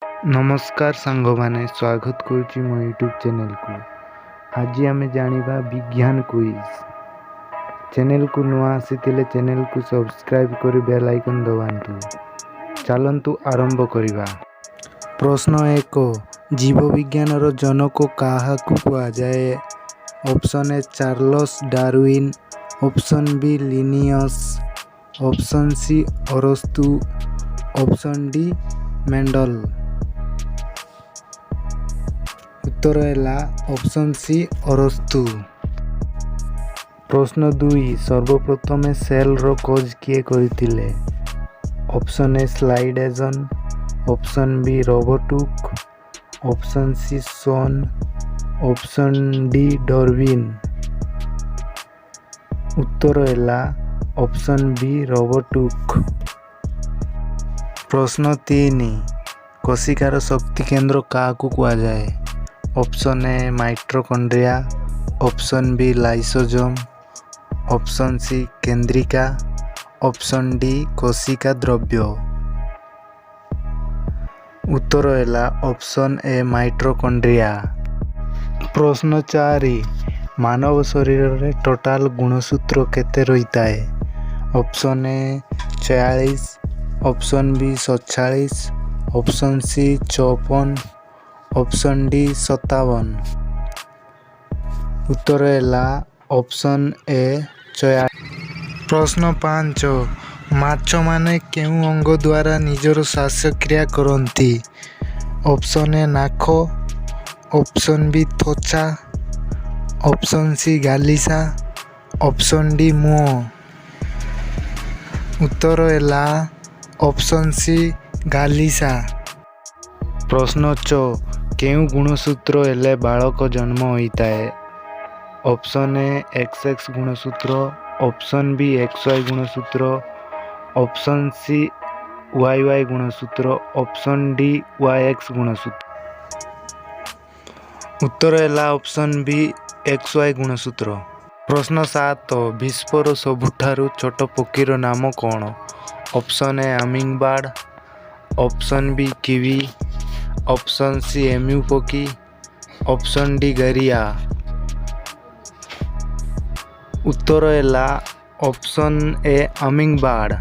ନମସ୍କାର ସାଙ୍ଗମାନେ, ସ୍ୱାଗତ କରୁଛି ମୋ ୟୁଟ୍ୟୁବ୍ ଚ୍ୟାନେଲକୁ। ଆଜି ଆମେ ଜାଣିବା ବିଜ୍ଞାନ କୁଇଜ୍। ଚ୍ୟାନେଲକୁ ନୂଆ ଆସିଥିଲେ ଚ୍ୟାନେଲକୁ ସବସ୍କ୍ରାଇବ୍ କରି ବେଲ୍ ଆଇକନ୍ ଦବାନ୍ତୁ। ଚାଲନ୍ତୁ ଆରମ୍ଭ କରିବା। ପ୍ରଶ୍ନ 1, ଜୀବବିଜ୍ଞାନର ଜନକ କାହାକୁ କୁହାଯାଏ? Option A Charles Darwin, option B Linnaeus, option C ଅରସ୍ତୁ, option D Mendel. ଉତ୍ତର ହେଲା ଅପସନ୍ ସି ଅରସ୍ତୁ। ପ୍ରଶ୍ନ 2, ସର୍ବପ୍ରଥମେ ସେଲ୍ର ଖୋଜ କିଏ କରିଥିଲେ? Option A Schleiden, option B Robert Hooke, option C Swann, option D Darwin. ଉତ୍ତର ହେଲା ଅପସନ୍ ବି ରବର୍ଟ ହୁକ୍। ପ୍ରଶ୍ନ 3, କୋଶିକାର ଶକ୍ତି କେନ୍ଦ୍ର କାହାକୁ କୁହାଯାଏ? Option A mitochondria, option B lysosome, option C କେନ୍ଦ୍ରିକା, option D କୋଶିକା ଦ୍ରବ୍ୟ। ଉତ୍ତର ହେଲା ଅପସନ୍ ଏ ମାଇଟୋକଣ୍ଡ୍ରିଆ। ପ୍ରଶ୍ନ 4, ମାନବ ଶରୀରରେ ଟୋଟାଲ ଗୁଣସୂତ୍ର କେତେ ରହିଥାଏ? Option A 46, option B 47, option C 54, option D 57। ଉତ୍ତର ହେଲା ଅପସନ୍ ଏ 46। ପ୍ରଶ୍ନ 5, ମାଛମାନେ କେଉଁ ଅଙ୍ଗ ଦ୍ୱାରା ନିଜର ଶ୍ୱାସକ୍ରିୟା କରନ୍ତି? ଅପସନ୍ ଏ ନାକ, ଅପସନ୍ ବି ତ୍ୱଚା, ଅପସନ୍ ସି ଗାଲିସା, ଅପସନ୍ ଡି ମୁହଁ। ଉତ୍ତର ହେଲା ଅପସନ୍ ସି ଗାଲିସା। ପ୍ରଶ୍ନ 6, କେଉଁ ଗୁଣସୂତ୍ର ହେଲେ ବାଳକ ଜନ୍ମ ହୋଇଥାଏ? ଅପସନ୍ ଏ ଏକ୍ସ ଏକ୍ସ ଗୁଣସୂତ୍ର, ଅପସନ୍ ବି ଏକ୍ସ ୱାଇ ଗୁଣସୂତ୍ର, ଅପସନ୍ ସି ୱାଇ ୱାଇ ଗୁଣସୂତ୍ର, ଅପସନ୍ ଡି ୱାଇ ଏକ୍ସ ଗୁଣସୂତ୍ର। ଉତ୍ତର ହେଲା ଅପସନ୍ ବି ଏକ୍ସ ୱାଇ ଗୁଣସୂତ୍ର। ପ୍ରଶ୍ନ 7, ବିଶ୍ୱର ସବୁଠାରୁ ଛୋଟ ପକ୍ଷୀର ନାମ କ'ଣ? Option A humming bird, option B kiwi, option C emu ପକ୍ଷୀ, ଅପସନ୍ ଡି ଗରିଆ। ଉତ୍ତର ହେଲା ଅପସନ୍ ଏ ହମିଂ ବାର୍ଡ।